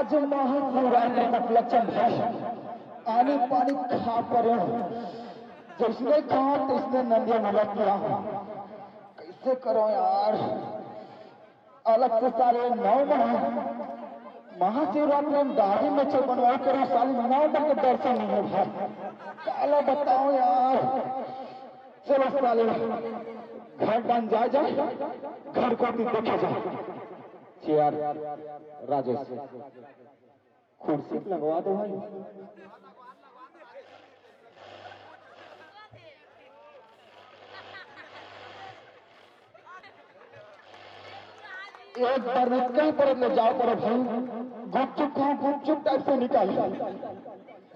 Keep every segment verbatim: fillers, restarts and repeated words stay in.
आज महाशिवरात्रि का उपलक्ष्य है, आनी पानी खा परे हंव, जइसने खांव तइसने नंदिया मिलत हे। कइसे करंव यार, अलग से साले नौ मन हे। महाशिवरात्रि में दाढ़ी मूंछ बनवाय करेंव, साले नौ मन के दर्शन नइ होवय। काला बतावंव यार। चलो साले, घर डहन जाय जाय, घर कोती देखे जाय। चेयर, राजेश, कुर्सी लगवा दो भाई। एक बार में कई तरफ ले जाव परे भाई, गुपचुप खांव, गुपचुप टाइप से निकले,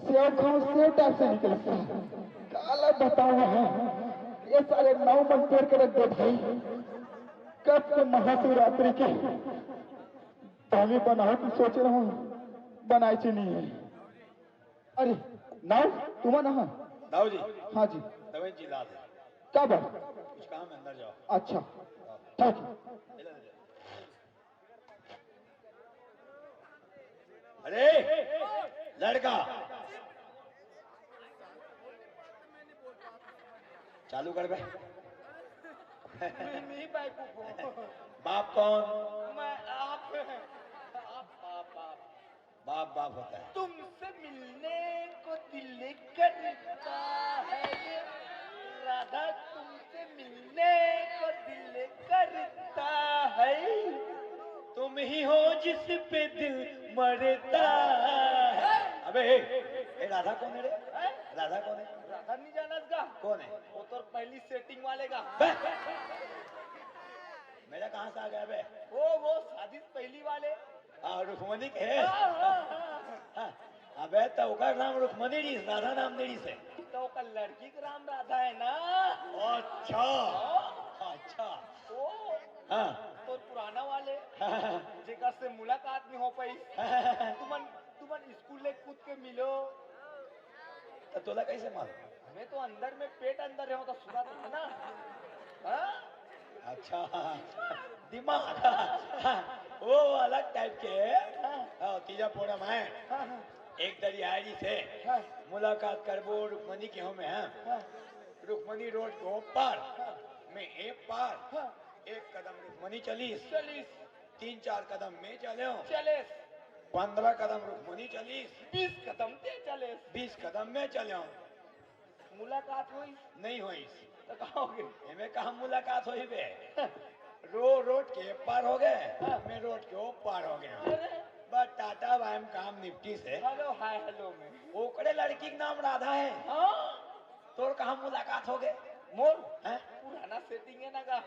सेव खांव, सेव टाइप से निकले। काला बतावंव, ये साले नौ मन पेर के रख दे भाई। कब के महाशिवरात्रि के दाढ़ी बनाहूं, सोचे रहूं, बनाय च नइ हे। अरे, नाऊ, तुमन हा? दाऊ जी। हाँ जी। तबे चिल्लात हे। का बात? कुछ काम हे, अंदर जाव। अच्छा, ठीक हे। अरे, लड़का। चालू कर बे। मैं नहीं भाई को। बाप कौन? मैं आप। आप, आप, आप। बाप, बाप होता है। तुमसे मिलने को दिल करता है, राधा, तुमसे मिलने को दिल करता है। तुम ही हो जिस पे दिल मरता है। अबे, ए, ए, राधा कौन है रे? हैं? राधा कौन है? राधा नहीं जानत का? कौन है? वो तो पहली सेटिंग वाले का। बे! मेरा कहाँ से आ गया बे? वो, वो शादी से पहली वाले। हाँ, रुक्मणी के। हाँ, हाँ, हाँ। हाँ, अबे, त ओकर नाम रुक्मणी रहिस, राधा नाम नइ रहिस हे। त ओकर लड़की के नाम राधा हे ना। अच्छा, अच्छा। ओ, हाँ। तोर पुराना वाले, हाँ। जेकर से मुलाकात नइ हो पाइस। हाँ। तुमन, तुमन स्कूल ले कूद के मिलो। त तोला कइसे मालूम? मैं तो अंदर में, पेट अंदर हे, वो तो सुना था ना। हाँ? अच्छा, दिमाग। वो अलग टाइप के। हाँ, तीजा पूनम हे। हाँ, हाँ। एक दरी आय रहिस हे। हाँ। मुलाकात करबो रुक्मणी के हों मैं, हाँ। हाँ। रुक्मणी रोड के ओ पार, हाँ। मैं ए पार। हाँ। एक कदम रुक्मणी चलिस। चलिस। तीन चार कदम मैं चलेंव। चलेस। पंद्रह कदम रुक्मणी चलिस। बीस कदम ते चलेस। बीस कदम मैं चलेंव। मुलाकात होइस? नइ होइस। त का होगे? एमे कहाँ मुलाकात होही बे? रो-, रोड के पार होगे, हाँ। मैं रोड के ओ पार होगेंव। अरे। बस टाटा बाय में काम निपटिस हे। हेलो, हाय हेलो में। ओकरे लड़की के नाम राधा हे। हाँ। तोर कहाँ मुलाकात होगे? मोर? हैं? पुराना सेटिंग हे ना का?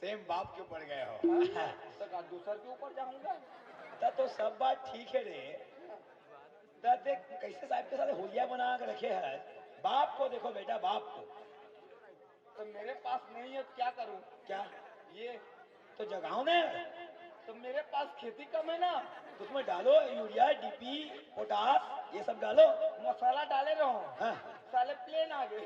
सेम बाप के ऊपर गए हो। त का दूसर के ऊपर जाहूं का? त तो सब बात ठीक हे रे। त देख, कइसे साहब के साथ होलिया बना के रखे हे। बाप को देखो बेटा, बाप को। तो मेरे पास नहीं है, क्या करूं? क्या? ये। तो जगाओ ना। तो मेरे पास खेती कम है ना। उसमें डालो यूरिया, डीपी, पोटाश, ये सब डालो। मसाला डाले रहो। हाँ। साले प्लेन आ गए।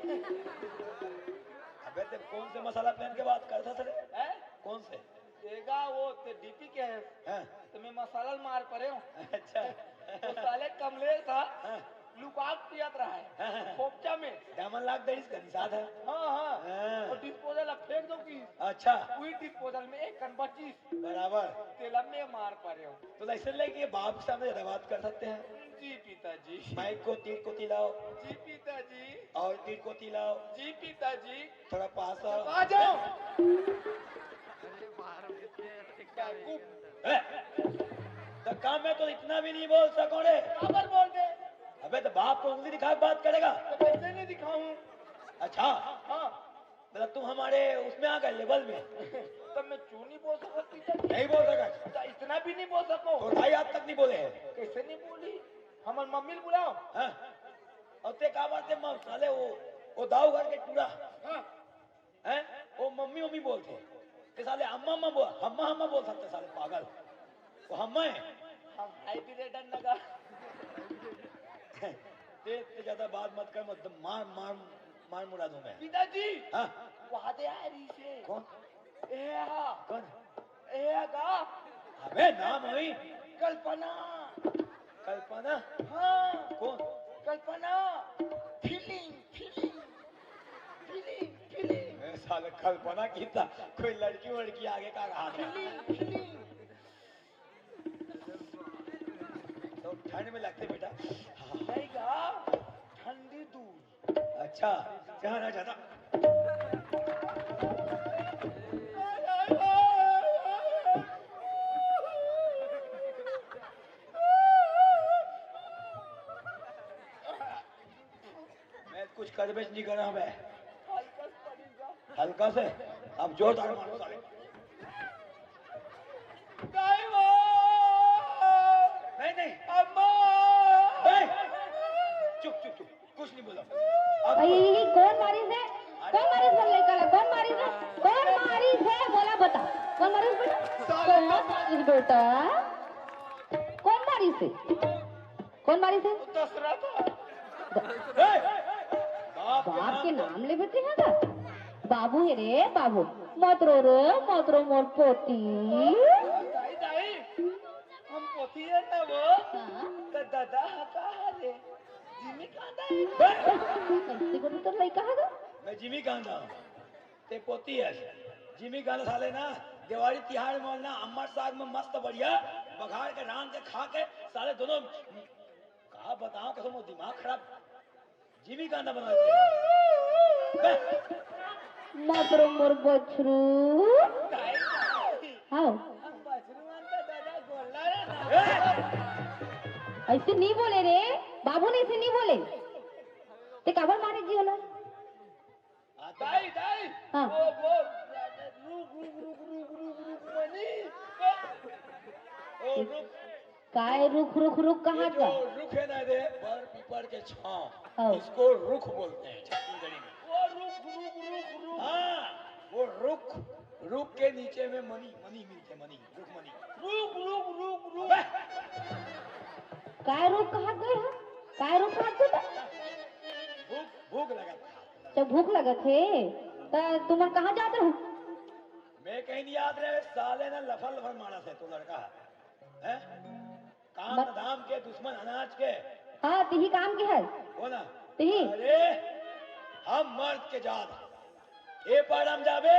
अबे, ते कौन से मसाला प्लेन के बात करता था रे? हैं? कौन से? देगा वो ते डीपी के है। हाँ। तो मैं मसाला मार परे हूँ। अच्छा। तो साले कमलेश था। हाँ। लुका के पियत रहा है। हाँ। खोपचा में। डामन लाग दे इसका निषाद है। हाँ, हाँ। हाँ। और डिस्पोजल अब फेंक दो कि। अच्छा। वही डिस्पोजल में एक कन बची। बराबर। तेला मैं मार परे हूँ। तो ऐसे लेके बाप के सामने ज्यादा बात कर सकते हैं। जी पिताजी। माइक को तीर को तिलाओ। जी पिताजी। और तीर को तिलाओ। जी पिताजी। थोड़ा पास आओ। आ जाओ। बेवकूफ। ए, तो काम में तो इतना भी नहीं बोल सको रे। बराबर बोल दे। अबे, तो बाप को उंगली दिखा के बात करेगा। तो कैसे नहीं दिखाऊं? अच्छा। हाँ। मतलब, तुम हमारे उसमें आ गए, लेवल में। तब मैं क्यों नहीं बोल सकता पिताजी? नहीं बोल सका। तो इतना भी नहीं बोल सको। तो ढाई हाथ तक नहीं बोले हैं। कैसे नहीं बोली? हमारी मम्मी ने बुलाओ। हाँ। और ते का बात है, मम-, साले वो, वो दाऊ घर के टूरा। हाँ। हैं? वो मम्मी, मम्मी बोलते हैं। ते साले अम्मा, अम्मा बोल, हम्मा, हम्मा बोल सकते साले पागल। वो हम्मा है। हम हाई भी रेडन लगा। ते, ते ज्यादा बात मत कर, मत मार, मार, मार मुरा दूं मैं। पिताजी। हाँ। वहां दे आ रही से। कौन? ए हा। कौन? ए हा गा। अबे नाम होई। कल्पना। कल्पना? हाँ। कौन? Kalpana. Feeling, feeling. Feeling, feeling. ए साले कल्पना की था, कोई लड़की वड़की आगे का रहा था। Feeling, feeling. तो ठंड में लगते बेटा। हाँ। नहीं गा, ठंडी दूर। अच्छा, जहाँ ना जाता। मैं कुछ कर बेच नहीं करा मैं। हल्का से, अब जोरदार मारो साले। नहीं, नहीं। अम्मा। नहीं। चुप, चुप, चुप। कुछ नहीं बोला। अब अरे, ये कौन मारिस हे? कौन मारिस हे लइका ला? कौन मारिस हे? कौन मारिस हे? बोला बता। कौन मारिस बेटा? साले कौन मारिस बेटा? कौन मारिस हे? कौन मारिस हे? दशरथ। ए, बाप के बाप के नाम नाम ले बेटे है का? बाबू हे रे बाबू, मत रो रे, मत रो मोर पोती। दाई, दाई, हम पोती है ना वो। हाँ। तो दादा हा का हाल है? जिमी कांदा है ना? कैसे को तो लइका है का? मैं जिमी कांदा हूँ। ते पोती है। जिमी कांदा साले ना, दिवाली तिहाड़ में ना, अम्मट साग में मस्त बढ़िया, बघार के रांध के खा के, साले दोनों, का बताओ, कसम, वो दिमाग खराब, जिमी कांदा बना देते हैं। बे! मत रो मोर बछरू। दाई, हाँ। हम बछरू मानता दादा गोल्ला रे ना। ए! ऐसे नहीं बोले रे, बाबू ने ऐसे नहीं बोले। ते काबर मारे जी होला? दाई, दाई, हाँ। वो, वो, रुख, रुख, रुख, रुख, रुख, रुख, मनी। ओ, रुख। काय रुख, रुख, रुख ये कहाँ जो का? रुख है ना रे, बर पीपर के छांव, हाँ। इसको रुख बोलते हैं छत्तीसगढ़ी में। वो रुख, रुख, रुख, रुख। हाँ, वो रुख, रुख के नीचे में मनी, मनी मिलते, मनी, रुख मनी। रुख, रुख, रुख, रुख। अबे! काय रुख कहाँ गए हैं? काय रुख कहाँ गए? भूख, भूख लगा था। जब भूख लगत हे, त तुमन कहाँ जात रहो? मैं कहीं नहीं जात रहे, साले ना लफर लफर मारा से तो लड़का है, हैं? काम मत- धाम के दुश्मन अनाज के। हाँ, तिही काम के है। बोला। तिही। अरे, हम मर्द के जात। ए पाड़ा में जाबे,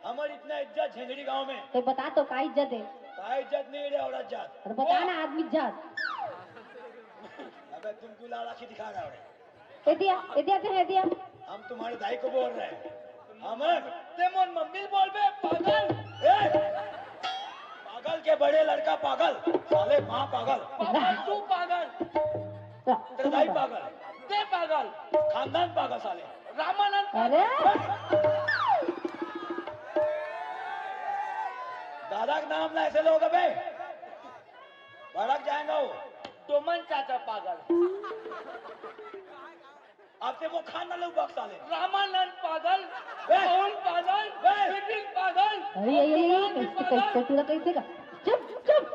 हमर इतना इज्जत झेंझड़ी गांव में। तो बता तो का इज्जत है? का इज्जत नहीं रे औरत जात। अरे बता ना आदमी जात। अबे तुम क्यों लाल आंखी दिखा रहा है? ए दिया, ए दिया, ते है दिया। हम तुम्हारे दाई को बोल रहे हैं। हमर ते मोर मम्मी बोलबे पागल। ए! पागल के बड़े लड़का पागल, साले माँ पागल। पागल तू पागल। तेरा दाई पागल। ते पागल। खानदान पागल साले। रामानंद अरे! दादा का नाम ना ऐसे लोग अबे। भड़क जाएगा वो। डोमन चाचा पागल। अब ते वो खान ना लो बक्सा ले। रामानंद पागल, बे! पवन पागल, बे! विपिन पागल, अरे, अरे, अरे, अरे, कैसे, कैसे, पूरा कैसे का? चुप, चुप,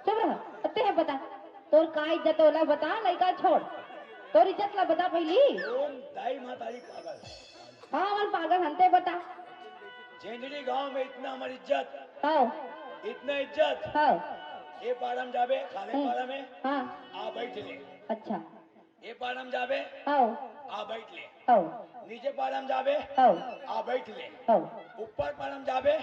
चुप रह। अते है बता, तोर का इज्जत होला बता, लइका छोड़। तोर इज्जत ला बता पहली। तुम दाई महतारी पागल। हाँ, हमन पागल हन, ते बता। झेंझड़ी गांव में इतना हमारी इज्जत। हाँ। इतना इज्जत। हाँ। ए पाड़ा में जाबे, खाले हम्म। पाड़ा में। हाँ। आ बैठ ले। अच्छा। ए पाड़ा में जाबे, आओ। आ बैठ ले। आओ। नीचे पाड़ा में जाबे, आओ। आ बैठ ले। आओ। ऊपर पाड़ा में जाबे,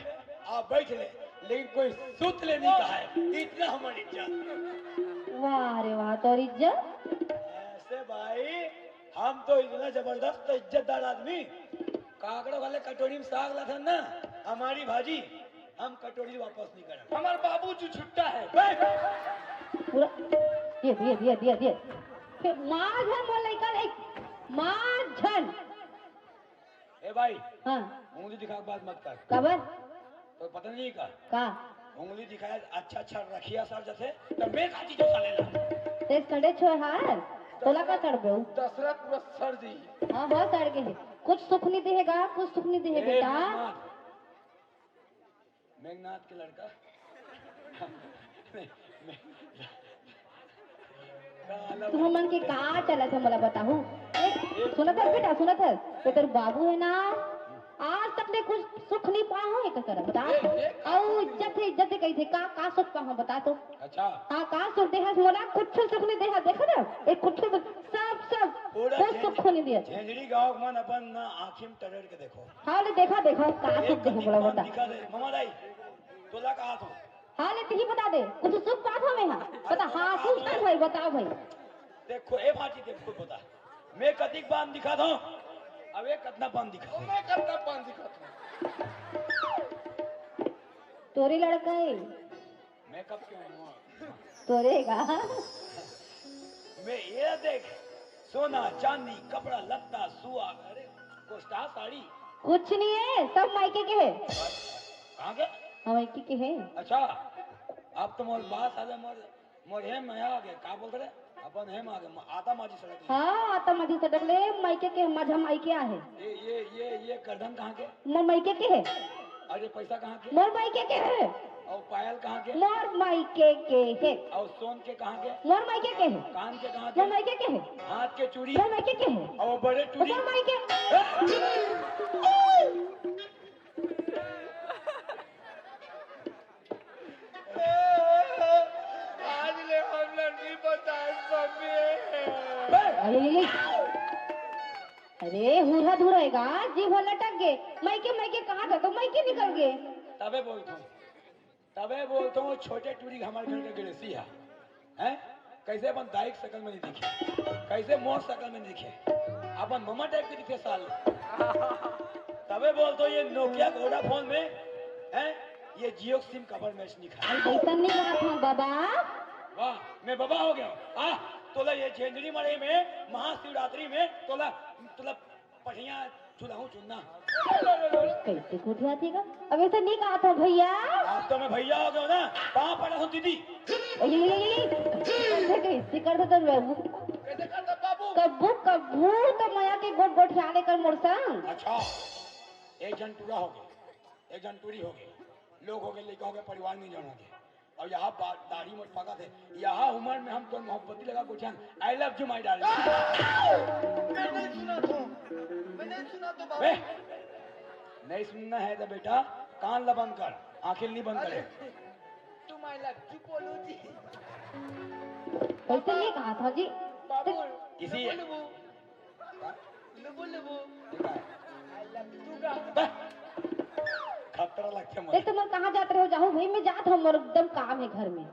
आ बैठ ले। लेकिन कोई सुत ले नहीं कहा है। इतना हमारी इज्जत। वाह रे वाह, तोर इज्जत। ऐसे भाई, हम तो इतना जबरदस्त इज्जतदार आदमी, काकड़ो वाले कटोरी में साग लाथन ना, हमारी भाजी, हम कटोरी वापस नहीं करब। हमार बाबू जी छुट्टा है। बे! पूरा ये, ये, ये, ये, ये। फिर मार झन बोल नहीं कर, एक मार झन। ए भाई, हाँ। उंगली दिखा के बात मत कर। काबर? तो पता नहीं का? का? उंगली दिखाए अच्छा अच्छा रखिया सर जैसे, तो मैं का चीज उठा लेना? ते सड़े छो हार, तोला का सड़बे उ? दशरथ पूरा सर जी। हाँ, हाँ, सड़ गए है। कुछ सुख नहीं देगा, कुछ सुख नहीं देगा ए, बेटा। मेघनाथ। मेघनाथ के लड़का। तुमन के का चलत हे, मोला बताहू? ए, सुनत हस बेटा, सुनत हस? ये तोर बाबू है ना, आज तक ले कुछ सुख नहीं पाए हो एक तरह बता। ए, ए, का अउ सुख नहीं? इज्जत है, इज्जत है कही थे, का, का सुख पाए हो बता तो। अच्छा। हाँ, का सुख दे हस मोला, कुछ सुख नहीं दे हस, देखो ना, एक कुछ सुख, सब, सब, पूरा कुछ झेंझ-, सुख नहीं दिया। झेंझरी गांव मन अपन ना आँखी में टरेड़ के देखो। हाँ, ले देखा, देखो, का एक सुख दे कतिक मोला पान बता। दिखा दे, ममा दाई, तोला कहा तो। हाँ, ले तिही बता दे, कुछ सुख पात हो मैं हाँ? बता, अरे, हाँ, बता सुख दो। पात भाई, बताओ भाई। देखो, ए भांची, देखो, बता। मैं कतिक पान दिखा था, अब ये कतना पान दिखा था। मैं कतना पान दिखा था। तोरे लड़का है। मैं कब क्यों हुआ? तोरे का? मैं ये देख, सोना, चांदी, कपड़ा, लत्ता, सुआ, अरे, कोस्टा, साड़ी। कुछ नहीं है, सब मायके के है। कहाँ के? हाँ, मायके के है। अच्छा, आप तो मोर बात साले मोर, मोर हेम में आ गए, का बोल रहे? अपन हेम आ गए, म-, आता माझी सड़क ले। हाँ, आता माझी सड़क ले, मायके के, माझा मायके आहे। ये, ये, ये, ये करधन कहाँ के? मोर मायके के है। अउ ये पैसा कहाँ के? मोर मायके के है। अउ पायल कहाँ के? मोर मायके के है। अउ सोन के कहाँ के? मोर मायके के है। कान के कहाँ के? मोर मायके के है। हाथ के चूड़ी? मोर मायके के है। अउ बड़े चूड़ी? मोर मायके। आज ले हमला नहीं बताए मम्मी। अरे, अरे, हुरहा धुरहा हे गा, जीभ ह लटक गे। मइके, मइके कहा था तो मइके निकल गे। तबे बोलथों, तबे बोलथों, छोटे टूरी हमारे घर के गणेशी है, हैं? कैसे अपन दाई के शकल में नहीं दिखे, कैसे मोर शकल में नहीं दिखे, अपन ममा टाइप के दिखे साल। तबे बोलथों ये Nokia Vodafone में, हैं? ये Jio के सिम कबर मैच नहीं खाए। अरे, वैसा नहीं कहा था बाबा। वाह, मैं बाबा हो गया हूँ। आ, तोला ये झेंझरी मड़ई में महाशिवरात्रि में तोला, तोला पठिया चुलाहूँ चुन्ना। कैसे गोठियाथे गा? अब ऐसा नहीं कहा था भैया। आज तो मैं भैया हो गया हूँ ना, पाँव पड़ा हूँ दीदी। ये, ये, ये, ये। कैसे, कैसे कर देता बाबू? कैसे करता बाबू? कब्बू, कब्बू तो मया के गोठ गोठिया लेकर मोर संग। अच्छा, एक झन टूरा हो गया, एक झन टूरी हो गई, लोग हो गए, लइका हो गए, परिवार नहीं जाना गया। अउ यहाँ बा-, दाढ़ी मोट पाका थे, यहाँ उम्र में हम तोर मोहब्बती लगा गोठियान, I love you my darling। मैं नहीं सुना तो, मैं नहीं सुना तो बाबू। बे, नहीं सुनना है तो बेटा, कान ला बंद कर, आँखें नहीं बंद करे। अरे, तुम I love you बोलो जी। कैसे नहीं कहा था जी? बाबू, किसी लुबू, लुबू। लुबू, लुबू। ठीक है। I love you का। बे, खतरा लगथे ए, मोला। तुम कहाँ जात रहे हो? जाहूँ भाई, मैं जात हूँ, मोर एकदम काम है घर में।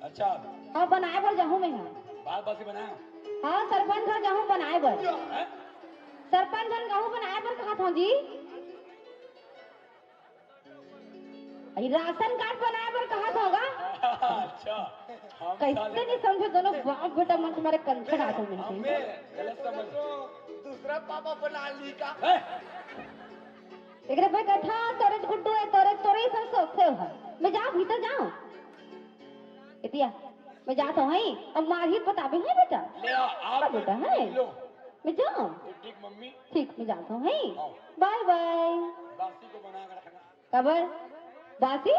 अच्छा। हाँ, बनाए बर जाहूँ मैं, हाँ। बाल बासी बनाए? हाँ, सरपंच घर जाहूँ बनाए बर। हैं? सरपंच घर जाहूँ बनाए बर कहा था जी। अरे, राशन कार्ड बनाए बर कहा था गा। अच्छा, हम कैसे साले नहीं समझे दोनों बाप बेटा, मन तुम्हारे कंचन आंखों में से। हमें गलत समझ। दूसरा पापा बना ली का? हैं? एकरे पे कथा तोरे गुड्डू है, तोरे, तोरे ही सब सोचते हो। मैं जाओ, भीतर जाओ। एतिया, मैं जात हूँ, हैं? अब मारही बताबे, हैं बेटा? ले आ, आप अब बेटा, हैं? लो। मैं जाऊँ? ठीक मम्मी। ठीक, मैं जात हूँ, हैं? आओ। बाय बाय। बासी को बना के रखना। काबर? बासी?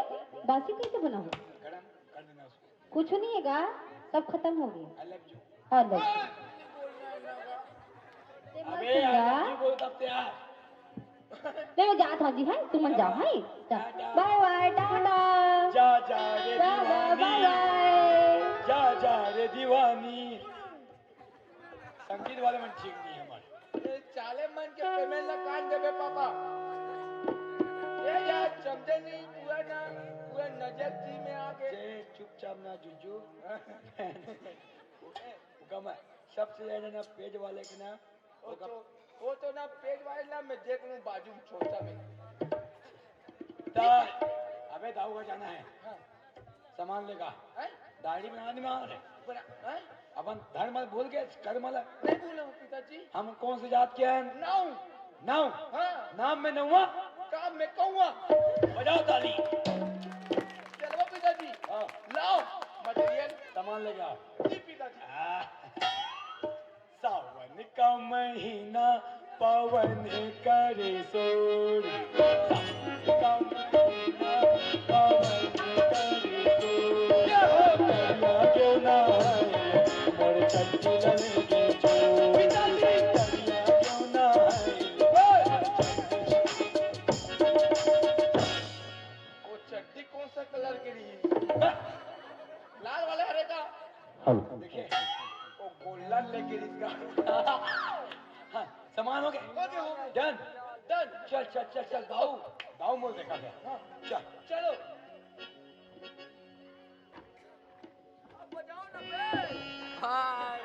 बासी कैसे बनाहूँ? गरम कर देना उसको। कुछ नहीं है गा, सब खत्म हो गया। I love you। और बस। अबे यार, नहीं बोलता प्यार। ले, मैं जात हूँ जी, हैं? तुमन जाओ, हैं? जा। टाटा। बाय बाय, टाटा। जा, जा रे टाटा, दीवानी। बाय बाय। जा, जा रे दीवानी। संगीत वाले मन ठीक नहीं है हमारे। ए, चाले मन के पेमेंट ला काट देबे पापा। ए यार, समझे नहीं, पूरा ना, पूरा नजर जी में आके। जे चुपचाप ना जुजू। गमा, सबसे ज्यादा ना पेज वाले के ना, वो तो, वो तो ना पेज वाले ना, मैं देख लूँ बाजू में छोटा में। दा-, अबे दाऊ घर जाना है। हाँ। सामान लेगा। हैं? दाढ़ी बनाने में आ रहे। बना, हैं? अपन धर्म भूल गए, कर्म वाला। नहीं भूला हूँ पिताजी। हम कौन सी जात के हैं? नाऊ। नाऊ? हाँ। नाम में नौवा? काम में कौवा। बजाओ ताली। चलो पिताजी। हाँ। लाओ मटेरियल। सामान लेगा। जी पिताजी। हाँ। सावन का महीना पवन करे शोर। सावन का महीना पवन करे शोर। करिया क्यों ना है मोर छठी लल के चोर। करिया क्यों ना है मोर छठी कोल्ला लेके रिस गा। हाँ, सामान हो गए। हो गए, हो गए। Done। Done। चल, चल, चल, चल, दाऊ, दाऊ मोर देखा गया। हाँ। चल। चलो। हाय।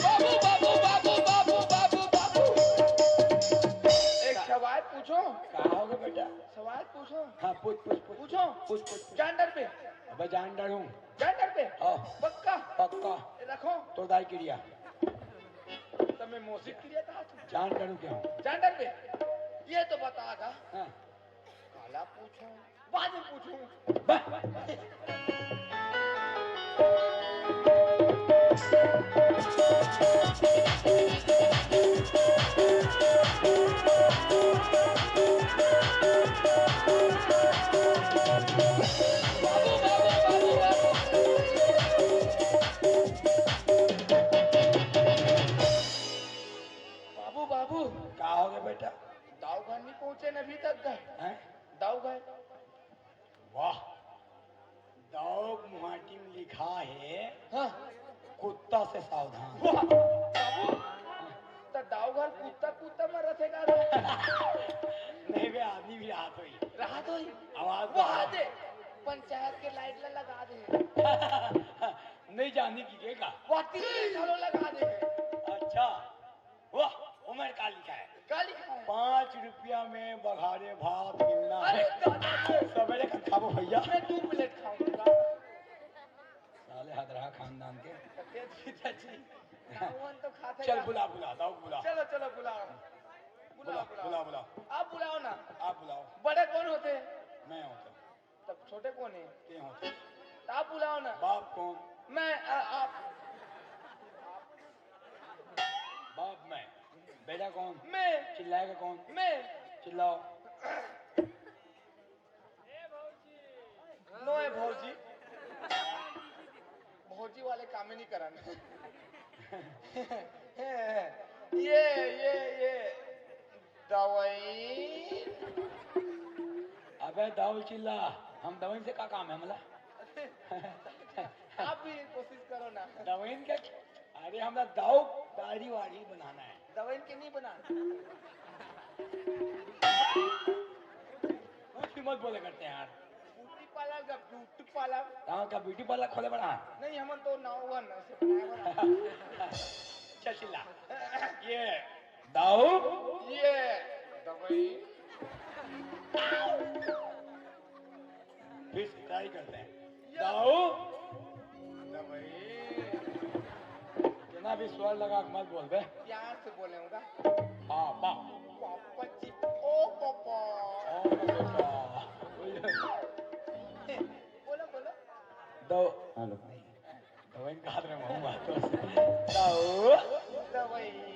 बाबू, बाबू, बाबू, बाबू, बाबू, बाबू। एक सवाल पूछो। का होगे बेटा? सवाल पूछो। हाँ, पूछ, पूछ, पूछ। पूछो। पूछ, पूछ, पूछ। जान डर पे। अबे जान डर हूँ। जान डर पे? हाँ। पक्का? पक्का। रखो। तो दाई किरिया। तो मैं मौसी किरिया था तू। जान डर हूँ क्या हूँ? जान डर पे? ये तो बता दा। हाँ। काला पूछो। बाद में पूछूं। बाबू, बाबू। का हो गया बेटा? दाऊ घर नहीं पहुंचे न अभी तक घर। हैं? दाऊ घर। वाह, दाऊ मुहाटी में लिखा है, हाँ। कुत्ता से सावधान। वाह, बाबू, त दाऊ घर कुत्ता, कुत्ता में रथे का रे? नहीं बे, आदमी भी राहत होई। राहत होई? आवाज तो वाह है। दे, पंचायत के लाइट ला लगा दे। नहीं जानी कि के का? वाह, तीन घलो लगा दे। अच्छा, वाह, उमर का लिखा है? का लिखा है? पाँच रुपया में बघारे भात मिलना अरे है। दादा रे। सवेरे का खाबो भैया। मैं दो प्लेट खाऊंगा। साले हदरहा खानदान के। ये जीजा जी, दाऊवन तो खाते चल का बुला, बुला, दाऊ बुला। चलो, चलो, बुलाओ। बुलाओ, बुला, बुलाओ। बुला, बुला। आप बुलाओ ना। आप बुलाओ। बड़े कौन होते हैं? मैं होता। तब छोटे कौन है? ते होते। तो आप बुलाओ ना। बाप कौन? मैं, आ, आप। बाप मैं। बेटा कौन? मैं। चिल्लाएगा कौन? मैं। चिल्लाओ। नो है भौजी। भौजी वाले काम ही नहीं करन। ये, ये, ये। दवाई। अबे दाऊ चिल्ला, हम दवाई से का काम है हमला? आप भी कोशिश करो ना। दवाई क्या? अरे हमला दाऊ दाढ़ी वाढ़ी बनाना है। दवाई के नहीं बनाना। कुछ भी मत बोले करते हैं यार। ब्यूटी पार्लर का ब्यूटी पार्लर। हाँ, का ब्यूटी पार्लर खोले बड़ा? नहीं, हमन तो नाउवन ऐसे बनाए बड़ा। चल चिल्ला। ये दाऊ। ये दवाई। फिर से ट्राई करते हैं। या। दाऊ। दवाई। इतना भी स्वर लगा के मत बोल बे। प्यार से बोले होगा। पापा। पापा जी। ओ पापा। ओ पापा। बोलो, बोलो। दो। हेलो। दवाई का हाथ में महूं बात तो। दाऊ। दवाई।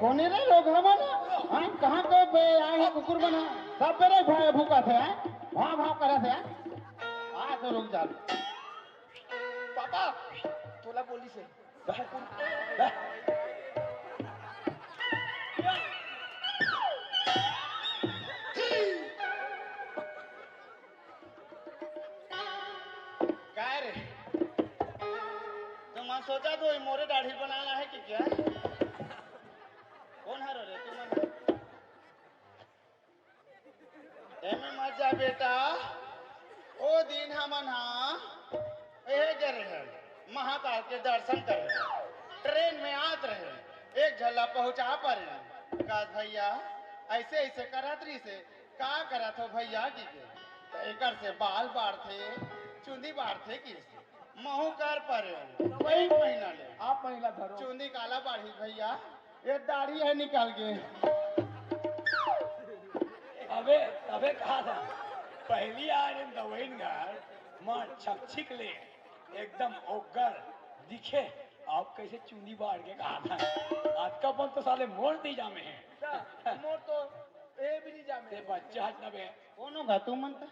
कोने रे लोग हमन? हाँ, कहाँ के बे आए हैं कुकुर बना? सब बेरे भा-, भूखा थे, हैं? भाव भाव करे थे, हैं? आ तो रुक जा। पापा, तोला बोली से। काय रे? तुमन सोचत हो, मोरे दाढ़ी बनाना है कि क्या? कौन हरो रे तुमन? एमे मत जा बेटा, ओ दिन हमन हा एहे गे रहेन, महाकाल के दर्शन करे। ट्रेन में आत रहेन, एक झन ला पहुंचा परेन। कहत, "भैया, ऐसे ऐसे करत रहिसे, का करत हो भैया?" कि के, "त एकर से बाल बाढ़थे, चुंदी बाढ़थे," किसे। महू कर परेन, एक महीना ले। आप महिला धरो। चुंदी काला बाढ़ही भैया, ये दाढ़ी है निकाल के। अबे, अबे कहा था, पहली आय दवाइन घर, माँ छकछिक ले, एकदम ओग्गर दिखे, अब कैसे चुंदी बाढ़ के कहा था। आज का बन तो साले मोर नहीं जामे हैं। मोर तो ए भी नहीं जामे। ते बच्चा हट ना बे। कोनो गा तू मनता?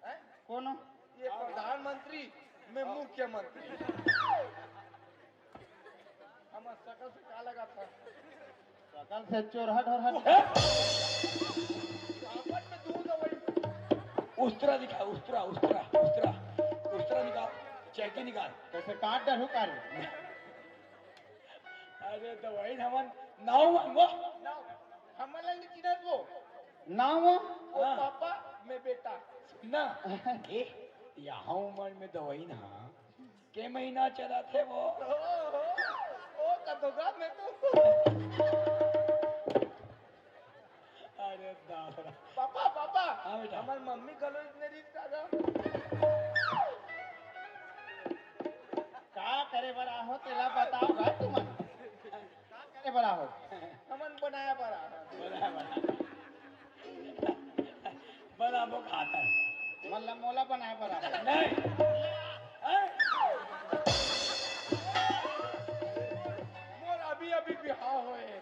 हैं? कोनो? ये प्रधानमंत्री मैं मुख्यमंत्री। हमर सकल से का लगा था? सकल से चोरहा ढोरहा। कापट में दूर दवाई। उस्तरा दिखा, उस्तरा, उस्तरा, उस्तरा, उस्तरा निकाल, चैकी निकाल। कैसे काट डरू का रे? अरे दवाई हमन नाव मांगो। नाव। हमन ला नहीं चिन्हत वो। नाव वो? वो हाँ। पापा, मैं बेटा। ना। ए, यहाँ उम्र में दवाई ना। के महीना चला थे वो? ओ, ओ, ओ, कतोगा मैं तो। अरे दादा। Papa, papa. हाँ बेटा। हमर मम्मी घलो इसने रिश्ता था। का करे बर आहो तेला बताओ भाई तुमन। का करे बर आहो? हमन बनाया बर आहो। बना बना बना वो खाता है। मतलब मोला बनाए बर आहो। नहीं। हैं? मोर अभी अभी बिहाव होए।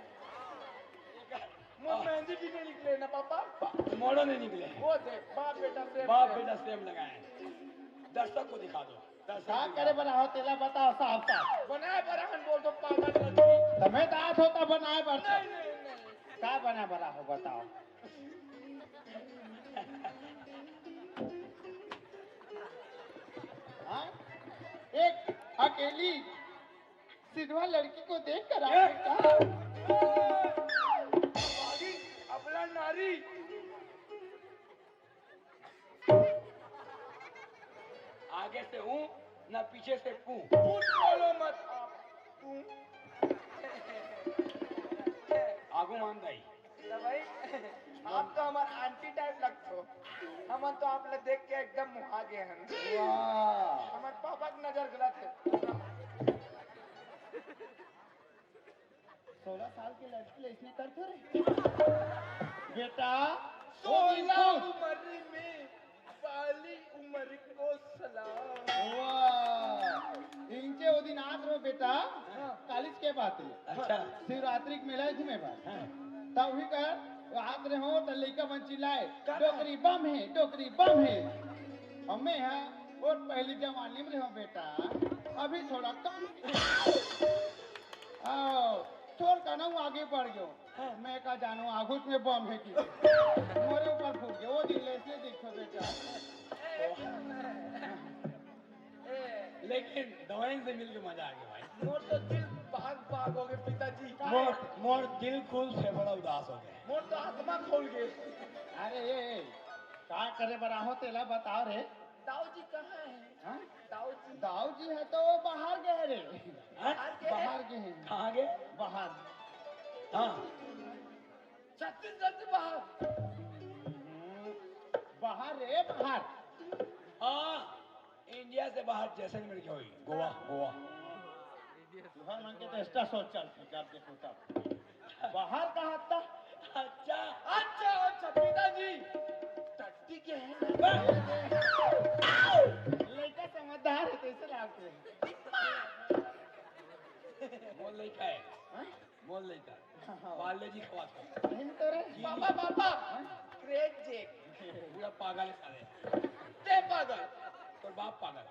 मोर मेहंदी भी नहीं निकले ना पापा। मोड़ो नहीं निकले। वो देख, बाप बेटा सेम बाप सेम। बेटा सेम लगाए। दर्शक को दिखा दो। दर्शक का दिखा करे दो। बनाओ तेला बताओ साफ साफ। बनाए बर हम बोल दो पागल लड़की। तमें दात होता बनाए बर। नहीं, नहीं, नहीं। का बना बड़ा हो बताओ। हाँ? एक अकेली सिधवा लड़की को देख कर आप ए! कहा, बागी, अबला नारी। आगे से हूँ ना पीछे से पू। झूठ बोलो मत आप। तू। आगू मान दाई। तो भाई, आप तो हमार आंटी टाइप लगते हो। हमन तो आप ला देख के एकदम मुहा गए हैं। वाह। हमार पापा की नजर गलत है। सोलह साल के लड़की ले इसने कर क्यों रे? बेटा, सोलह उम्र में पहली उम्र को सलाम। वाह। इनके वो दिन आत रहो बेटा, कॉलेज के बात है। अच्छा। शिवरात्रि के मेला घूमे बार। हाँ। तब भी कर, आत रहे हो तो लइका मन चिल्लाए, का? "डोकरी बम है, डोकरी बम है।" और मैं हाँ, और पहली जवानी में रहो बेटा, अभी थोड़ा कम। आओ, छोड़ का ना वो आगे बढ़ गयो। हाँ। मैं का जानू आगुच में बम है कि मोरे ऊपर फूट गयो। वो दिन ले से देखो बेटा। लेकिन दवाई से मिलके मजा आ गया भाई। मोर तो दिल बाग बाग हो गए पिताजी। मोर मोर दिल खुल फेफड़ा उदास हो गए। मोर तो आत्मा खोल गए। अरे ये, ये, का करे बर आहो तेला बताओ रे। दाऊ जी कहाँ है? हाँ? दाऊ जी। दाऊ जी है तो वो बाहर गए रे। हाँ? बाहर गए हैं। कहाँ गए? बाहर। हाँ। छत्तीसगढ़ से बाहर। बाहर रे बाहर। हाँ, इंडिया से बाहर जैसलमेर के होई, गोवा, गोवा। तुहर मन के तो extra सोच चल जब देखो तब। बाहर कहाँ था? अच्छा, अच्छा, अच्छा, पिताजी। टट्टी के है ना? लड़का समझदार है, कैसे लागते हैं? मोर लइका है। हाँ? मोर लइका। हाँ। पार्ले जी खवात है। नहीं तो रे। Papa, papa. Crack jack. पूरा पागल है साले। ते पागल। तोर बाप पागल।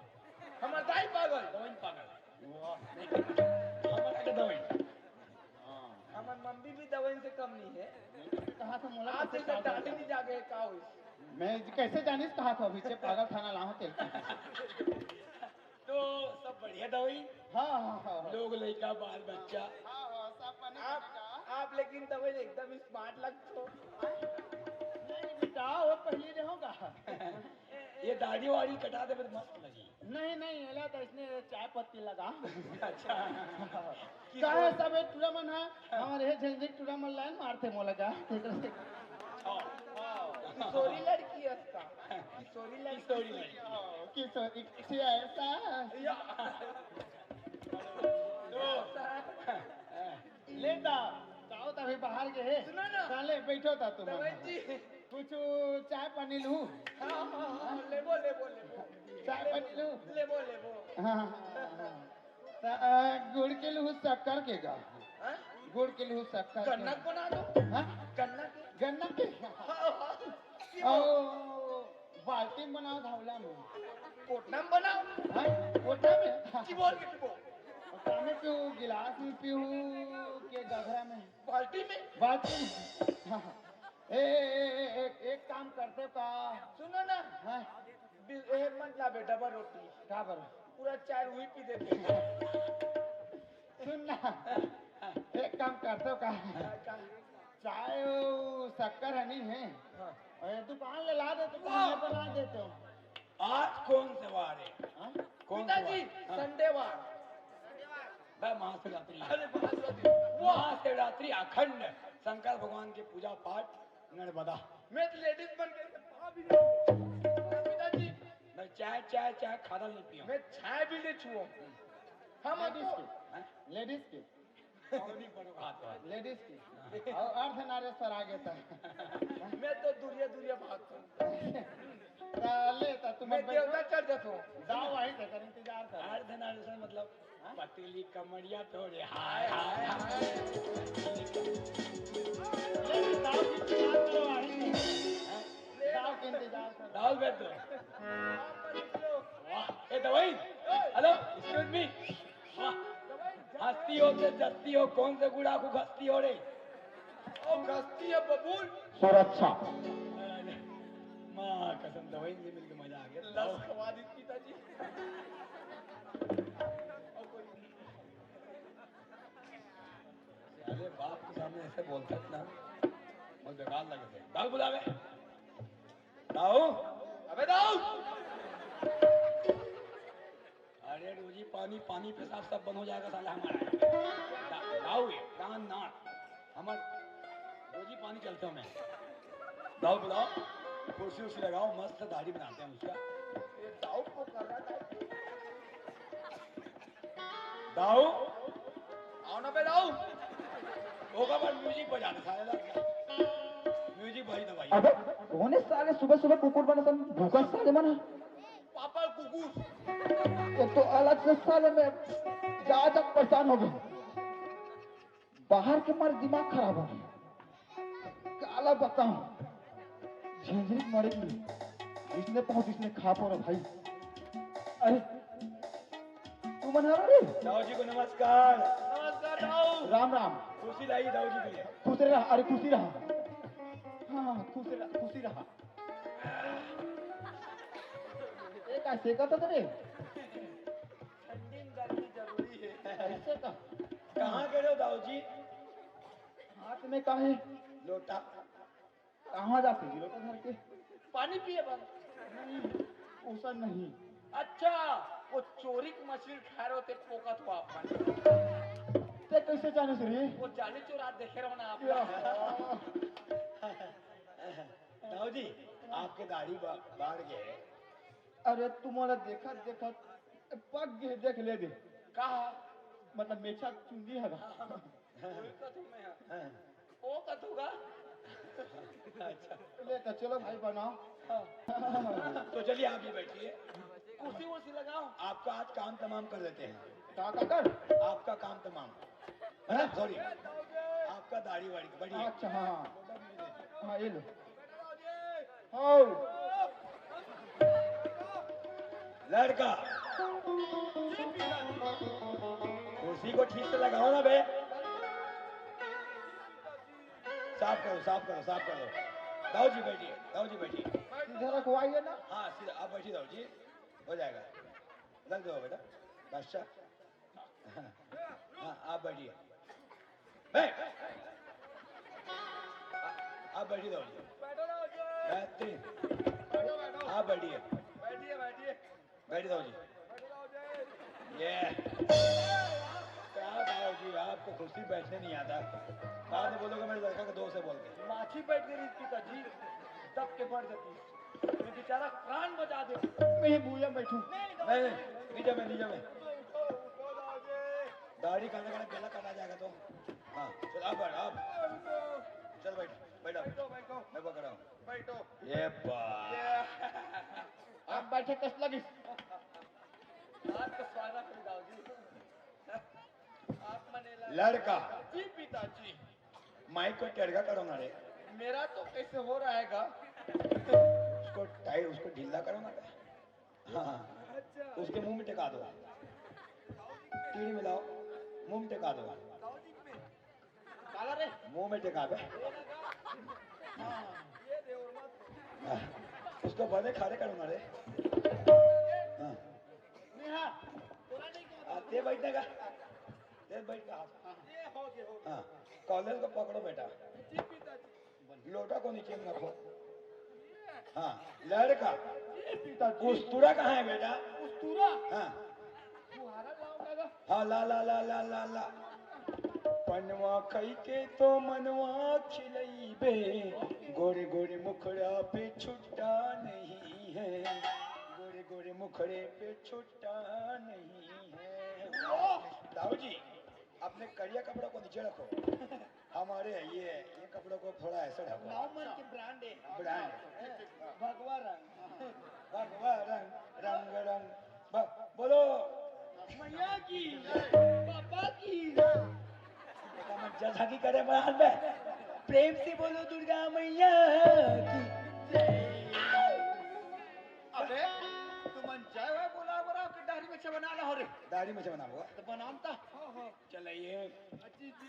हमार दाई पागल। दवाई पागल। वाह। हमारा के दवाई। हाँ। हमार मम्मी भी दवाई से कम नहीं है। कहा था मोला आप कैसे जैसे पागल दाढ़ी था? नहीं जागे का हुई? मैं कैसे जानिस कहा था अभी से पागल थाना लाहौं तेल। तो सब बढ़िया दवाई। हाँ, हाँ, हाँ, हाँ। लोग लइका बाल बच्चा। हाँ, हाँ, सब बने आप बने का। आप लेकिन दवाई एकदम स्मार्ट लगते हो। नहीं बेटा, वो पहले रहोगा। ये दाढ़ी वाड़ी कटा दे तो मस्त लगी। नहीं, नहीं, एला तो इसने चाय पत्ती लगा। अच्छा। काहे सब एक टूरा मन है, हमारे हे झंझक टूरा मन लाइन मारते मोला का। हाँ। हाँ। किशोरी लड़की है उसका। किशोरी लड़की। किशोरी लड़की। हाँ, किशोरी, किसी ऐसा। या। ले ता, ताओ तभी बाहर के है। सुनो ना। साले बैठो ता तुम। दवाई जी। कुछ चाय पानी लूँ? हाँ, हाँ, हाँ, लेबो, लेबो, लेबो। चाय पानी लूँ? लेबो, लेबो। हाँ, हाँ, हाँ। त, अ, गुड़ के लूँ शक्कर के गा? हाँ? गुड़ के लूँ शक्कर के? गन्ना के बना दो। हाँ? गन्ना के। गन्ना के? हाँ, हाँ। ओ, बाल्टी में बनाओ धावला में। कोटना में बनाओ। हाँ? बोल के पीबो। और का में पीहूँ, गिलास में पीहूँ के गघरा में? बाल्टी में। बाल्टी में। हाँ, हाँ। ए, ए, ए, ए, एक, एक काम करते हो का? सुनो ना। हाँ। बि-, ए, मत लाबे डबल रोटी। का बर? पूरा चाय वही पी देते। सुन ना, एक काम करते हो का? का? चाय अउ शक्कर है नहीं है? हाँ। और ये दुकान ले ला देते, वाह। दुकान ले बना देते हो। आज कौन से वार है? हाँ? कौन से पिताजी, वार? हाँ। संडे वार। भाई, महाशिवरात्रि है। अरे, महाशिवरात्रि। वाह। महाशिवरात्रि अखंड शंकर भगवान के पूजा पाठ नर्मदा। मैं तो लेडीज बन के वहाँ भी नहीं। पिताजी। मैं चाय, चाय, चाय खाना नहीं पिया। मैं चाय भी नहीं छुआ। हम लेडीज आपको के? हाँ? लेडीज के? कौन ही बड़ो हाथ वाला? लेडीज के। हाँ। और अर्धनारेश्वर आ गया था। मैं तो दूरिया, दूरिया भागता हूँ। ता ले, ता तुम मैं बैठो। देवता चढ़ जाता हूँ। दाव वहीं से कर, इंतजार कर। अर्धनारेश्वर मतलब हाँ? पतली कमरिया तोरे। हाय, हाय, हाय। ले, दाव की इंतजार करो, वहीं से। हाँ? दाव की इंतजार करो। दाव बैठ दो। वाह, ए दवाई। Hello, excuse me. वाह। हंसती हो के जस्ती हो, कौन से गुड़ाखू घसती हो रे? ओ घसती है बबूल। सुरक्षा। अरे, माँ कसम, दवाई से मिलके मजा आ गया। लस खवा दी पिताजी। अरे बाप के सामने ऐसे बोलता ना, बहुत बेकार लगे थे। दाऊ बुलावे। दाऊ, अबे दाऊ। अरे रोजी पानी, पानी पेशाब सब बंद हो जाएगा साला हमारा। दा-, दाऊ ये, दान नाथ। हमार रोजी पानी चलते हो मैं। दाऊ बुलाओ, कुर्सी उर्सी लगाओ, मस्त दाढ़ी बनाते हैं उसका। ये दाऊ को कर रहा था। दाऊ, आओ ना बे दाऊ। होगा पर म्यूजिक बजाना साले लग गया। म्यूजिक बज दो भाई। अबे, कौन है साले सुबह सुबह कुकुर बना सन भूखा साले मन? पापा कुकुर। एक तो अलग से साले में जा जा परेशान हो गए। बाहर के मारे दिमाग खराब हो गया। काला बताऊं, झिझरी मरे की इसने पहुंच इसने खा पड़ा भाई। अरे तू मन हरा रे? दाऊ जी को नमस्कार। नमस्कार दाऊ। राम राम। खुशी लाई दाऊ जी के लिए। खुश रहा, अरे खुशी रहा। हाँ, खुश रहा, खुशी रहा। ए, का सेका था रे? ठंडी में गर्मी जरूरी है। ऐसे का? कहाँ गए हो दाऊ जी? हाथ में का है? लोटा। कहाँ जाते जी लोटा धर के? पानी पिए बर। नहीं, ओसन नहीं। अच्छा, वो चोरी के मछली खाए रहो ते पोकत हुआ अपन। ते कैसे जाने से रे? वो जाली चोरा देखे रहो ना आप। या। दाऊ जी, आपके दाढ़ी बा-, बाढ़ गए। अरे तुम्हारा देखत देखत पक गए, देख ले दे। कहा? मतलब मेछा चुंदी है। वही तो तुम्हें है। हाँ। वो कथूगा। अच्छा। ले तो चलो भाई बनाओ। हाँ। तो चलिए आप भी बैठिए। कुर्सी वुर्सी लगाओ। आपका आज काम तमाम कर देते हैं। का, का कर? आपका काम तमाम। है ना? सॉरी। आपका दाढ़ी वाड़ी बढ़िया। अच्छा, हाँ, हाँ। हाँ, ये लो। हाँ। लड़का, कुर्सी को ठीक से लगाओ ना बे। साफ करो, साफ करो, साफ करो। दाऊ जी बैठिए, दाऊ जी बैठिए। सीधा रखवाइए ना। हाँ, सीधा, आप बैठिए दाऊ जी, हो जाएगा। लग जाओ बेटा, बादशाह। हाँ, आप बैठिए। बैठ। आप बैठिए दाऊ जी। बैठो दाऊ जी। बेहतरीन। बैठो, बैठो। आप बैठिए। बैठिए, बैठिए। बैठिए दाऊ जी। बैठो दाऊ जी। ये। क्या दाऊ जी, आपको कुर्सी बैठने नहीं आता? बाद में बोलोगे मेरे लड़का के दोस्त है बोल के। माछी बैठ गई पिताजी, दब के मर जाती। ये बेचारा प्राण बचा दे। मैं ही भूया बैठूं। नहीं, नहीं, नीचे में, नीचे में। दाढ़ी काटने का गला काटा जाएगा तो। हाँ, चल, आप बैठ, आप। चल, बैठ, बैठ, आप। बैठो, बैठो। मैं पकड़ रहा हूँ। बैठो। ये बा-, ये। आप बैठे, कस लगी। आज तो स्वागत है, दाऊ जी। आप मने लगा। लड़का। जी, पिताजी। माइक को टेढ़ा करो ना रे। मेरा तो कैसे हो रहेगा? उसको टाइट, उसको ढीला करो ना रे। हाँ, अच्छा। उसके मुंह में टिका दो। बीड़ी में लाओ, मुंह में टेका दो। काला रे? मुंह में टेका बे। हाँ। उसको बड़े खारे करूंगा रे। हाँ। नहीं, हाँ। तोरा नहीं कहूँ। हाँ, ते बैठने का। ते बैठ का हाथ। हाँ। ये हो गया, हो गया। हाँ। कॉलर को पकड़ो बेटा। जी पिताजी। लोटा को नीचे में रखो। हाँ, लड़का। जी पिताजी। उस्तुरा कहाँ है बेटा? उस्तुरा? हाँ। फुहारा लाओ दादा। हाँ, ला, ला, ला, ला, ला, ला। पनवा खई के तो मनवा खिलइबे, गोरे गोरे मुखड़ा पे छुट्टा नहीं है, गोरे गोरे मुखड़े पे छुट्टा नहीं है। दाऊ जी, अपने करिया कपड़ा को नीचे रखो। हमारे है ये, ये कपड़ों को थोड़ा ऐसा ढको। नॉर्मल के ब्रांड है। ब्रांड। भगवा रंग। भगवा रंग, रंग, रंग। ब-, बोलो। मैया की, पापा की। बेटा, मैं जैसा की करे बना दे। प्रेम से बोलो दुर्गा मैया की। अबे, तुमन जय हो बोला, बोला कि दाढ़ी में से बना ला हो रे। दाढ़ी में से बना हुआ। तो बनाम ता। चलाइए। जी, जी।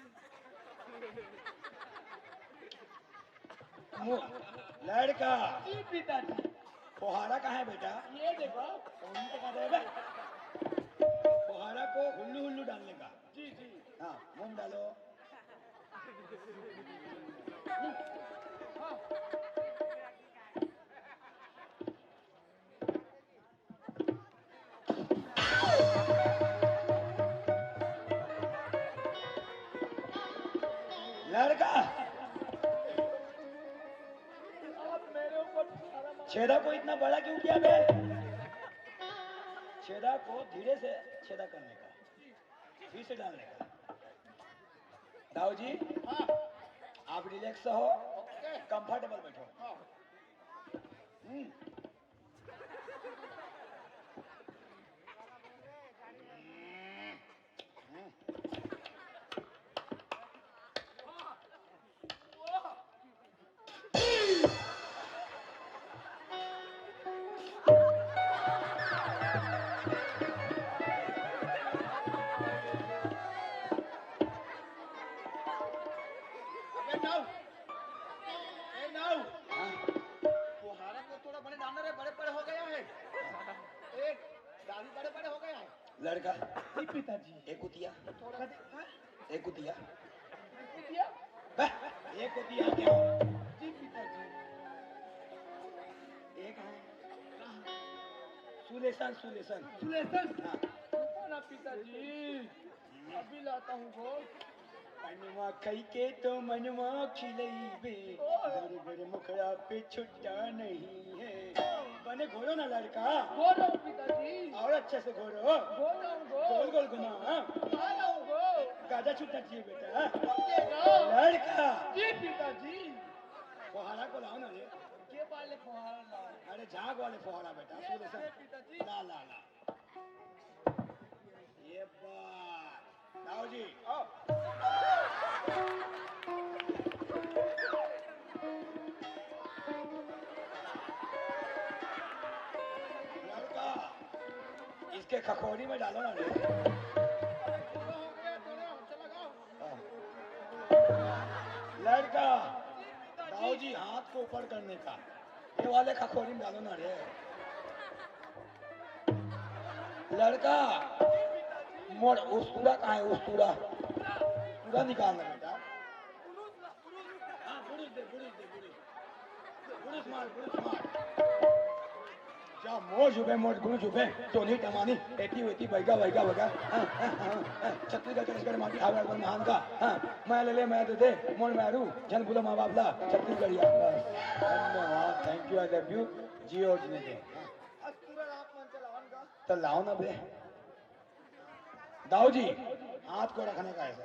मु-, लड़का। जी, पिताजी। फुहारा कहाँ है बेटा? ये देखो। उनको कहा जाएगा। फुहारा को हुल्लू हुल्लू डालने का। जी, जी। हाँ, मुंह में डालो। हाँ। लड़का। छेदा को इतना बड़ा क्यों किया बे? छेदा को धीरे से छेदा करने का, फिर से डालने का। दाऊ जी, हाँ। आप रिलैक्स हो, ओके। कंफर्टेबल बैठो। हाँ। हम्म। अबे नाऊ, ए नाऊ, हाँ। फुहारा को थोड़ा बड़े डालना रे, बड़े बड़े हो गया है। ए, दाढ़ी बड़े बड़े हो गया है। लड़का। जी पिताजी। एक कुतिया। थोड़ा सा, हाँ? एक कुतिया। कुतिया? बे, एक कुतिया क्या? जी पिताजी। एक है। Solution, solution. सुलेशन? हाँ। रुको ना पिताजी। अभी लाता हूँ वो। पनवा खई के तो मनवा खिलइबे, ओह। गोरे गोरे मुखड़ा पे छुट्टा नहीं है। बने घोरो ना लड़का। घोरो पिताजी। और अच्छे से घोरो। घोरो, घोरो। गोल गोल घुमा। घुमा रहा हूँ, घोरो। गाजा छुट्टा चाहिए बेटा। ये गाओ। लड़का। जी पिताजी। फुहारा को लाओ ना रे। के वाले फुहारा लाओ? अरे झाग वाले फुहारा बेटा, ये सूर्य से। ले पिताजी। ला, ला, ला। ये बात। दाऊ जी, आओ। लड़का, इसके खखोरी में डालो ना रे। लड़का, दाऊ जी, हाथ को ऊपर करने का। ये वाले खखोरी में डालो ना रे। लड़का, मोर उस्तुरा कहाँ है? उस्तुरा, उस्तुरा निकालना बेटा। हाँ, बुरुस दे, बुरुस दे, बुरुस। बुरुस मार, बुरुस मार। जा मोर जुबे, मोर गुरु जुबे, टोनी टमानी, एती वेती, बैगा, बैगा, बैगा। हाँ, हाँ, हाँ, हाँ। छत्तीसगढ़, छत्तीसगढ़, माटी खावे, अपन महान का। हाँ, मैं ले ले, मैं दे दे, मोर मैरू, झन भूलो माँ बाप ला, छत्तीसगढ़िया। बस। धन्यवाद, thank you, I love you, Jio जिने दे। हाँ। त लाओ ना बे। दाऊ जी, हाथ को रखने का ऐसा।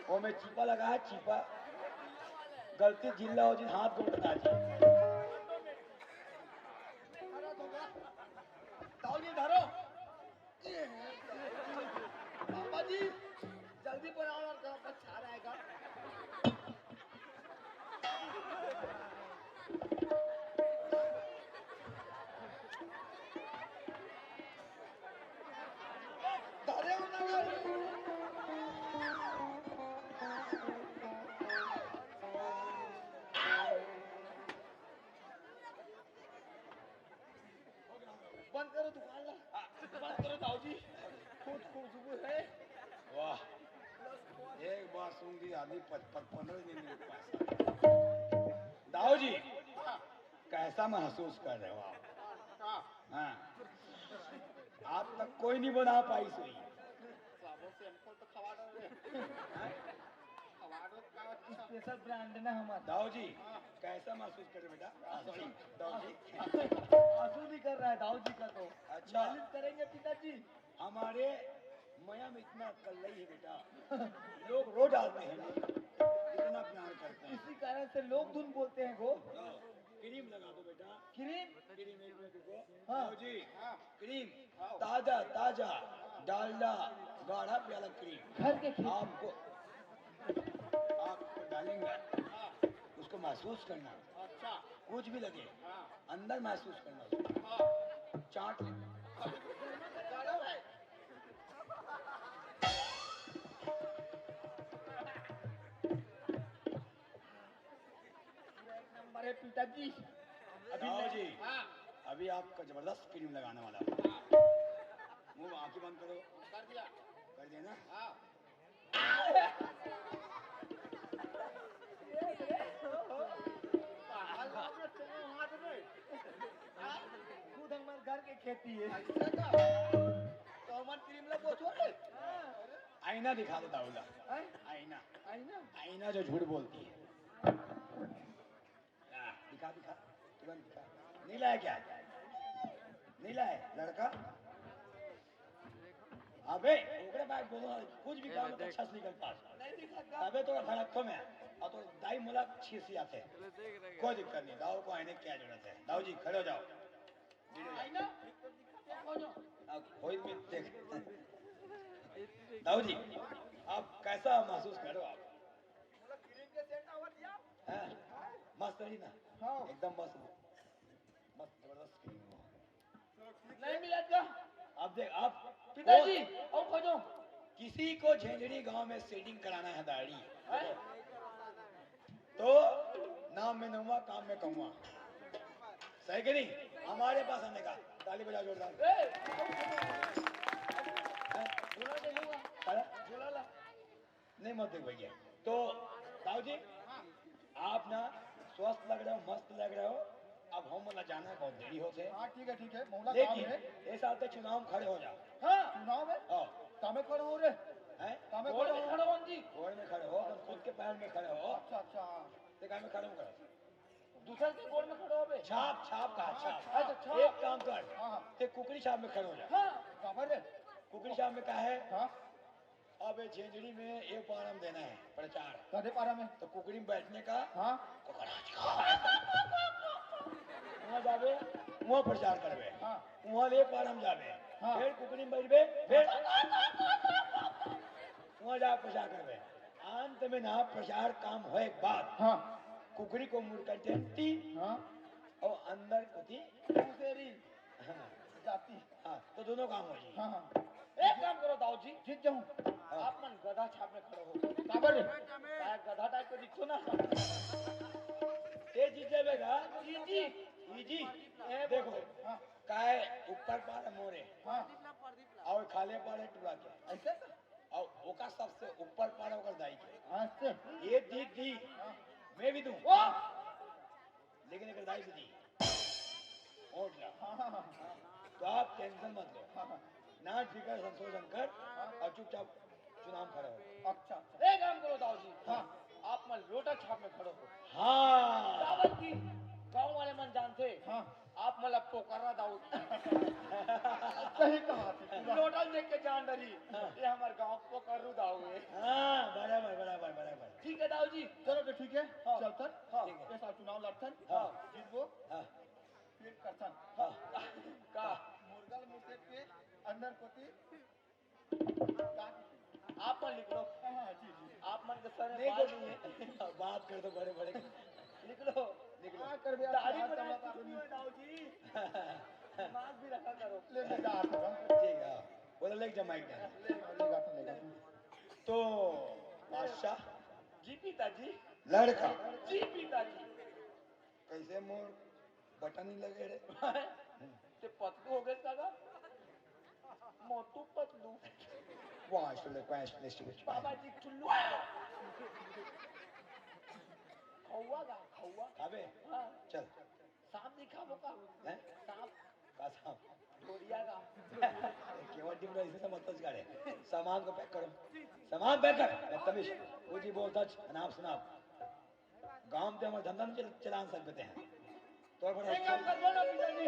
ओ में चीपा लगा है, चीपा। गलती जिल्ला हो जी, हाथ को रखा जी। दाऊ जी, धरो। पापा जी, जल्दी बनाओ ना, थोड़ा बच्चा आ रहा है। बंद करो दुकान ला। बंद करो दाऊ जी। खुद खुशबू है। वाह, एक बार सूंघ ली आदमी पच-, पच-, पन्द्रह दिन नहीं पास। दाऊ जी, हाँ। कैसा महसूस कर रहे हो आप? हाँ। हाँ। आप तक कोई नहीं बना पाई सोई। साबुन शैम्पू तो खवा दो रे। हाँ? खवा दो का? स्पेशल ब्रांड ना हमारा। दाऊ जी, हाँ। कैसा महसूस कर रहे हो बेटा? हाँ, सॉरी, दाऊ जी। आंसू भी कर रहा है दाऊ जी का तो। अच्छा। मालिश करेंगे पिताजी। हमारे मया में इतना कल्लई है बेटा, लोग रो डालते हैं, इतना प्यार करते हैं। इसी कारण से लोग धुन बोलते हैं गो। हाँ, क्रीम लगा दो बेटा। क्रीम? क्रीम एक मिनट रुको। हाँ। दाऊ जी, हाँ। क्रीम, हाँ। ताजा, ताजा, डालडा, गाढ़ा प्याला क्रीम। घर के खेत। आपको, आपको डालेंगे, हाँ। उसको महसूस करना। अच्छा। कुछ भी लगे, हाँ। अंदर महसूस करना उसको। हाँ। चाट लेना। नंबर है पिताजी। अभी दाऊ जी, हाँ। अभी आपका जबरदस्त क्रीम लगाने वाला हूँ। हाँ। मुंह, आंखें बंद करो। कर दिया। कर दिया ना? हाँ। खुद हमारे घर के खेती है। ऐसा का? तो हमन क्रीम ला बोचो रे। आईना दिखा दो दाऊ ला। हैं? आईना। आईना? आईना जो झूठ बोलती है। हाँ, दिखा, दिखा, तुरंत दिखा। नीला है क्या? नीला है लड़का? अबे ओकरे बाद बोलो, कुछ भी काम में अच्छा से निकल पास। नहीं दिखा का? अबे तो भड़कतो में, और तो दाई मुला छीसी आते। कोई दिक्कत नहीं, दाऊ को आईने क्या जरूरत है? दाऊ जी खड़े हो जाओ। आईना? अब कोई भी देख। दाऊ जी, आप कैसा महसूस कर रहे हो आप? मतलब क्रीम के सेंट आवा दिया? हाँ, मस्त रही ना? हाँ। एकदम मस्त, मस्त जबरदस्त क्रीम हो। नहीं मिला क्या? आप देख, आप पिताजी, वो और खोजो। किसी को झेंझड़ी गांव में सेटिंग कराना है दाढ़ी, हैं? तो नाम में नौवा, काम में कौवा। सही कि नहीं? हमारे पास आने का। ताली बजाओ जोरदार। ए, झूला दे दूंगा। अरे? झूला ला। नहीं, मत देख भैया। तो दाऊ जी, आप ना स्वस्थ लग रहे हो, मस्त लग रहे हो। अब हम वाला जाना है, बहुत देरी होते है। हाँ, ठीक है, ठीक है, मौला काम लेकिन है। ये साल तो चुनाव में खड़े हो जाओ। हाँ। चुनाव में? हाँ। कामे खड़े हो रे? हैं? कामे गोड़ खड़े में हो? खड़े हो जी। गोड़ में खड़े हो, अपन खुद के पैर में खड़े हो। अच्छा, अच्छा, हाँ। ते कामे खड़े हो कर? दूसर के गोड़ में खड़े हो बे। छाप, छाप का, हाँ, छाप। अच्छा, छाप। एक काम कर, हाँ, हाँ। ते कुकरी छाप में खड़े हो जा। हाँ। काबर रे? कुकरी छाप में का है? हाँ। अब ये झेंझड़ी में ये पारम देना है, प्रचार। कदे पारम है? तो कुकरी में बैठने का। हाँ। कुकराज का। वहाँ जाबे, वहाँ प्रचार करबे। हाँ। वहाँ ले पारम जाबे। हाँ। फिर कुकरी में बैठबे, फिर वहाँ जा प्रचार करबे। अंत में ना प्रचार काम होए के बाद हाँ। कुकरी को मुड़ कर देखती हाँ। और अंदर कती घुसेरी। हाँ। जाती। हाँ, तो दोनों काम हो जाए। हाँ, हाँ। एक काम करो दाऊ जी, जीत जाऊं। हाँ। आप मन गधा छाप में खड़े हो। काबर रे? काय गधा टाइप को दिखो ना। ते जीत जाबे गा। जी, जी। जी, जी। ए, देखो, हाँ। काय ऊपर पार मोरे। हाँ। और खाले पार है टूरा के। ऐसे? और ओका सबसे ऊपर पार ओकर दाई के। हाँ, से। ये दी, दी। हाँ। मैं भी दूं। वाह! लेकिन एकर दाई भी दी। वोट ला। हाँ, हाँ, हाँ। तो आप टेंशन मत लो। हाँ, हाँ। ना फिकर, संतोष शंकर, हाँ। और चुपचाप चुनाव में खड़े हो। अच्छा, अच्छा। एक काम करो दाऊ जी। हाँ। आप मन लोटा छाप में खड़े हो। हाँ। काबर की गांव वाले मन जानते। हाँ। आप मन ला पोकर्रा दाऊ। सही कहा थे, पूरा। लोटा देख के जान डरी। हाँ। ये हमार गांव पोकर्रू दाऊ है। हाँ, बराबर, बराबर, बराबर। ठीक है दाऊ जी। चलो तो ठीक है, हाँ। चलथन। हाँ। ठीक है। ये साल चुनाव लड़थन। हाँ। जीतबो। हाँ। फिर करथन। हाँ। का? मुर्गा ल मुर्गे के अंदर कोती। आप मन लिख लो। हाँ, हाँ, जी, जी। आप मन के सर में नहीं, बाल कुछ नहीं है। बात कर दो बड़े बड़े। लिख लो। लिख लो। हाँ, कर भैया, दाढ़ी हाँ, बनाए चलो, चुकी हो दाऊ जी। दिमाग भी रखा करो। ले, ले, जा, आ, ठीक है। बोला, ले जा माइक डाल। ले, ले, ले, ले, ले। तो बादशाह जी, पिताजी। लड़का जी, पिताजी। कैसे मोर बटन नहीं लगे रे। ते पतलू हो गए दादा, Motu Patlu. Watch the request list which बाबा जी टुल्लू। खौआ गा खौआ। खाबे? हाँ। चल। सांप दिखाबो का? हैं? सांप। का सांप? ढोरिया गा। केवल टीम ऐसे समझता सिखा रहे। सामान को पैक करो। सामान पैक कर। बदतमीज। वो जी बोलता अनाप शनाप। गांव ते हमर धंधा नहीं चल, चलान सकते हैं। तोर पर एक काम कर दो ना पिताजी।